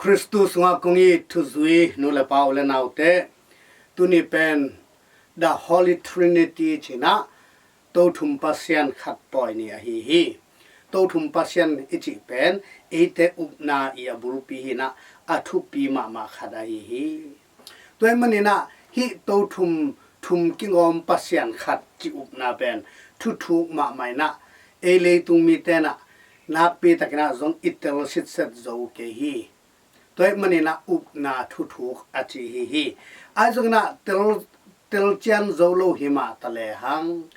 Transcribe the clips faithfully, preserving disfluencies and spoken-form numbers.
Khristu sungah kong it thuzui nu le pa, u le naute, tuni pen The Holy Trinity cinah Tothum Pasian khat pawi ni ahi hi. Tothum Pasian i cih pen eite upna i a bulpi hinah a thupi mahmah khat ahi hi. Tua ahih maninah hih Tothum thum kingawm Pasian khat cih upna pen thuthuk mahmah inah ei leitung mite inah nakpi takinah zong i tel sitset zo kei hi. Tua ahih maninah upna thuthuk a ci hi hi. Ahi zonginah tel, telcian zo lo hi mah ta lehang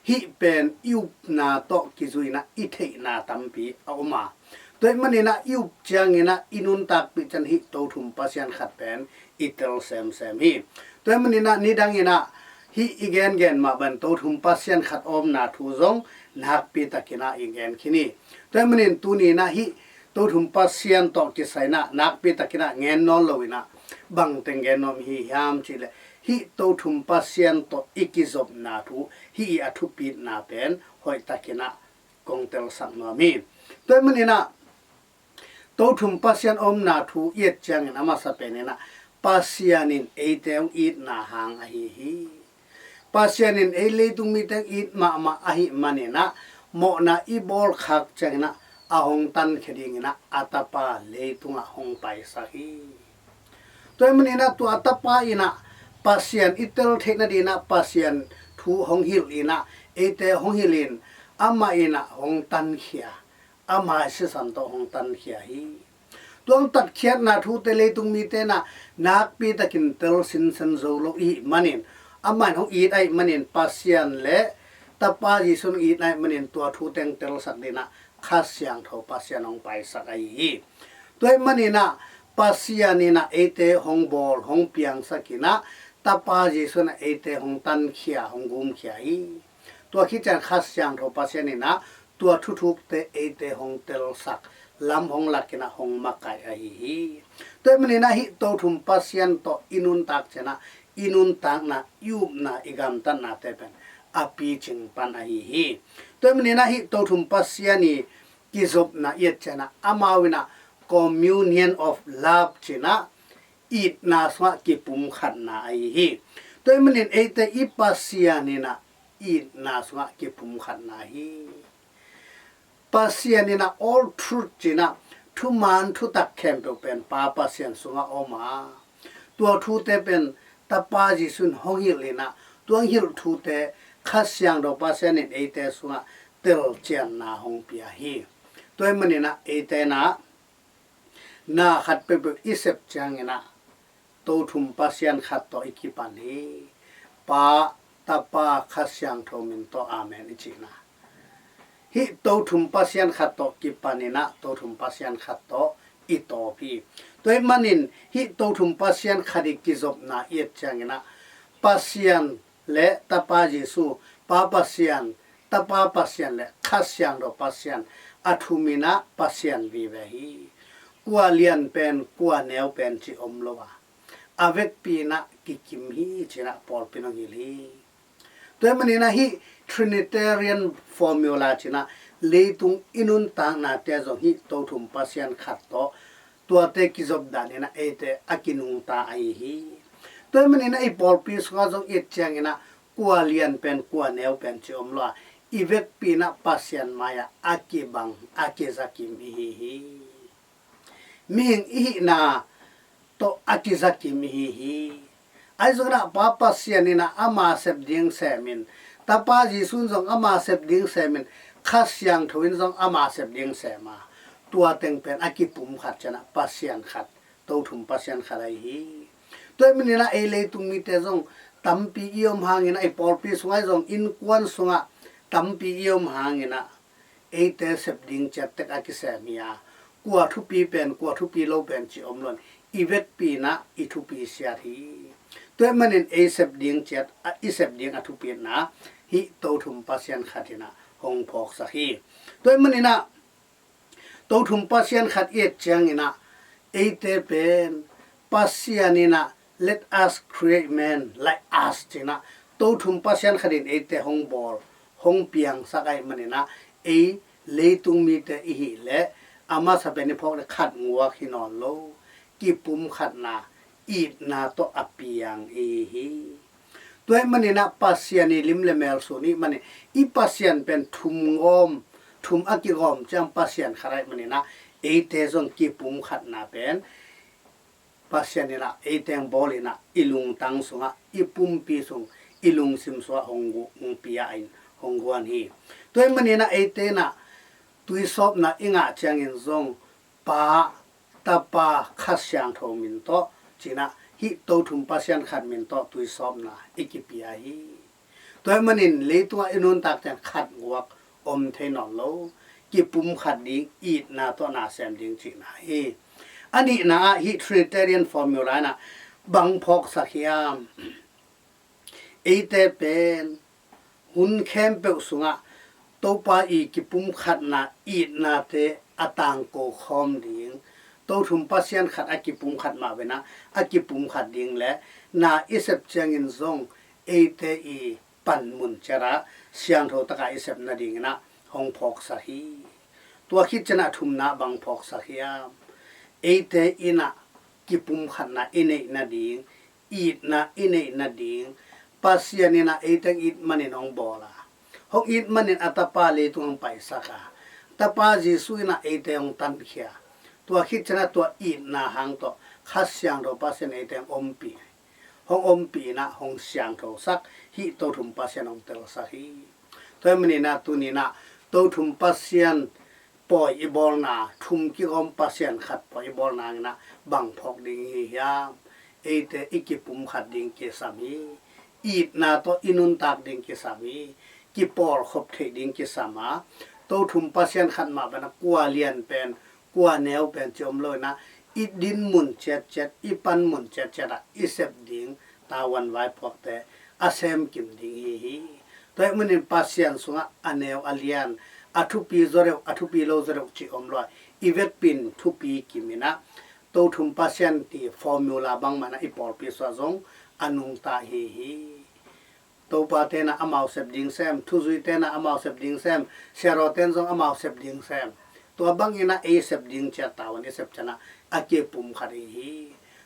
hih pen i upna tawh kizui inah i theihna tampi a om a, tua ahih maninah i up cianginah i nuntakpih ciang hih Tothum Pasian khat pen i tel semsem hi. Tua ahih maninah nidanginah hih i gengen mah bang Tothum Pasian khat omna thu zong nakpi takinah i gen khin hi. Tua ahih manin tuninah hih Tothum Pasian tawh kisai inah nakpi takinah gen nawn lo inah bangteng gen nuam i hi hiam cihleh hih Tothum Pasian tawh i kizopna thu hih i a thupitna pen hoih takinah kong telsak nuam hi. Tua ahih maninah Tothum Pasian omna thu i et ciangin a masa peninah Pasian in eite hong itna hang ahi hi. Pasian in ei leitung mite hong it mahmah ahih maninah mawhna i bawlkhak cianginah a hong tankhia dinginah a Tapa leitungah hong paisak hi. Tua ahih maninah tua a Tapa inah Pasian i tel theih nadinginah Pasian thu hong hilh inah eite hong hilhin amah inah hong tankhia, ama sisan tawh hong tankhia hi. Tua hong tatkhiatna thute leitung mite inah nakpi takin tel sinsen zo lo i hih manin, amah in hong it ahih manin Pasian le Tapa Jesu in hong it ahih manin tua thute hong telsak dinginah Kha Siangtho Pasian hong paisak ahi hi. Tua ahih maninah Pasian inah eite hong bawl hong piangsak inah Tapa Jesu inah eite hong tankhia hong gumkhia hi. Tua khit ciang Kha Siangtho Pasian inah tua thuthukte eite hong telsak, lam hong lakinah hong makaih ahi hi. Tua ahih maninah hih Tothum Pasian tawh i nuntak cianginah i nuntakna, i upna, i gamtatnate pen a picing pan ahi hi. Tua ahih maninah hih Tothum Pasian i kizopna i et cianginah amau inah communion of love cinah itna sungah kipumkhatna ahi hi. Tua ahih manin eite i Pasian inah itna sungah kipumkhatna hi. Pasian inah all truth cinah thuman thutak khempeuh pen Pa Pasian sungah om a, tua thute pen Tapa Jesu in hong hilh inah tua hong hilh thute Kha Siangtho Pasian in eite sungah telcianna hong pia hi. Tua ahih maninah eite inah na khat peuhpeuh i sep cianginah Tothum Pasian khat tawh i kipan hi. Pa, Tapa, Kha Siangtho min tawh amen i cihna. Hih Tothum Pasian khat tawh kipaninah Tothum Pasian khat tawh i tawp hi. Tua ahih manin hih Tothum Pasian khat i kizopna i et cianginah Pasian le Tapa Jesu, Pa Pasian, Tapa Pasian le Kha Siangtho Pasian, a thuminah Pasian vive hi. Kua lian pen kua neu pen ci om lo a, a vekpi inah kikim hi cinah pawlpi in hong hilh hi. Tua ahih maninah hih Trinitarian formula cinah leitung i nuntaknate zong hih Tothum Pasian khat tawh tuate kizop daninah eite a kinungta ahi hi. Tua ahih maninah i pawlpi sungah zong i et cianginah kua lian pen kua neu pen ci om lo a, i vekpi inah Pasian mai-ah a kibang, a kizakim i hi hi. Mihing i hihna tawh a kizakim i hi hi. Ahi zonginah Pa Pasian inah ama sep ding semin, Tapa Jesu in zong ama sep ding semin, Kha Siangtho in zong ama sep ding sem a, tua teng pen a kipumkhat cianginah Pasian khat, Tothum Pasian khat ahi hi. Tua ahih maninah ei leitung mite zong tampi i om hanginah, i pawlpi sungah zong innkuan sungah tampi i om hanginah eite sep ding ciat tek a kisem hi a, kua thupi pen kua thupi lo pen ci om lo in, i vekpi inah i thupi siat hi. Tua ahih manin ei sep ding ciat a, i sep ding a thupitna hih Tothum Pasian khat inah hong phawksak hi. Tua ahih maninah Tothum Pasian khat i et cianginah eite pen Pasian inah let us create man like us cinah Tothum Pasian khat in eite hong bawl, hong piangsak ahih maninah ei leitung mite i hih leh a masa pen i phawk leh khat nguak hi nawn lo. kipumkhatna, itna tawh a piang i hi. Tua ahih manin ah Pasian i lim le mel sun i hih manin i Pasian pen thum gawm, thum a kigawm ciang Pasian khat ahih manin ah eite zong kipumkhatna pen Pasian in ah eite hong bawl in ah i lungtang sungah, i pumpi sung, i lungsim sungah hong gu-, hong pia in hong guan hi. Tua ahih manin ah eite in ah tuisawpna i ngah ciangin zong Pa, Tapa, Kha Siangtho min tawh ci-in ah hih Tothum Pasian khat min tawh tuisawpna i kipia hi. Tua ahih manin leitungah i nuntakte in khat guak om thei nawn lo, kipumkhat ding, itna tawh na sem ding cihna hi. A nihna ah hih Trinitarian formula in ah bang phawksak hiam? Eite pen hun khempeuh sungah Topa i kipumkhatna, itnate a tangko khawm ding, Tothum Pasian khat a kipumkhat mah bangin ah a kipumkhat ding le na i sep ciangin zong eite i panmun ciat ah siangtho takin i sep nadingin ah hong phawksak hi. Tua khit ciangin a thumna bang phawksak hiam? Eite in ah kipumkhatna i neih nading, itna i neih nading, Pasian in ah eite hong it manin hong bawl a, hong it manin a Tapa leitung hong paisak a, Tapa Jesuh in ah eite hong tankhia, tua khit ciangin ah tua itna hang tawh Kha Siangtho Pasian eite hong ompih, hong ompih in ah hong siangthosak, hih Tothum Pasian hong telsak hi. Tua ahih manin ah tuni-in ah Tothum Pasian pawi i bawlna, thum kigawm Pasian khat pawi i bawlna hangin ah bang phawk ding i hi hiam? Eite i kipumkhat ding kisam hi. Itna tawh i nuntak ding kisam hi. Kipawlkhop theih ding kisam a, Tothum Pasian khat mah bangin ah kua lian pen, kua neu pen ci om lo-in ah i dinmun ciatciat, i panmun ciatciat ah i sep ding tavuan vaipuakte a semkim ding i hi hi. Tua ahih manin Pasian sungah a neu a lian, a thupi zaw deuh, a thupi lo zaw deuh cih om lo a, i vekpi in thupi kim in ah Tothum Pasian i formula bangmah in ah i pawlpi sungah zong a nungta i hi hi. Topate in ah amau sep ding sem, thuzuite in ah amau sep ding sem, siarawte in zong amau sep ding sem. Tua bangin ah ei sep ding ciat tavuan i sep ciangin ah a kipumkhat i hi hi.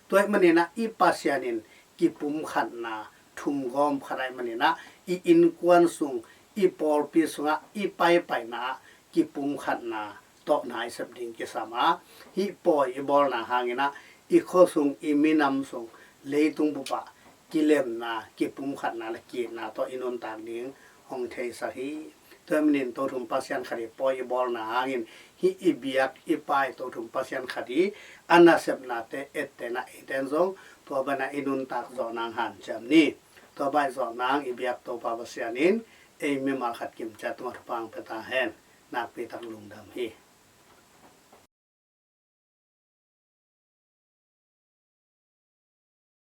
Tua ahih manin ah i Pasian in kipumkhatna, thum gawm khat ahih manin ah i innkuan sung, i pawlpi sungah, i paipaina ah kipumkhatna tawh na i sep ding kisam a, hih pawi i bawlna hangin ah i khua sung, i minam sung, leitung bup ah kilemna, kipumkhatna le ki-itna tawh i nuntak ding hong theisak hi. Tua ahih manin Tothum Pasian khat i pawi i bawlna hangin hih i biak i pai Tothum Pasian khat i a nasepnate ettehna eite in zong tua bangin ah i nuntak zawh nang hanciam ni. Tua bang i zawh nang i biak Topa Pasian in ei mimal khat kim ciat tungah thupha hong pia ta hen. Nakpi tak lungdam hi.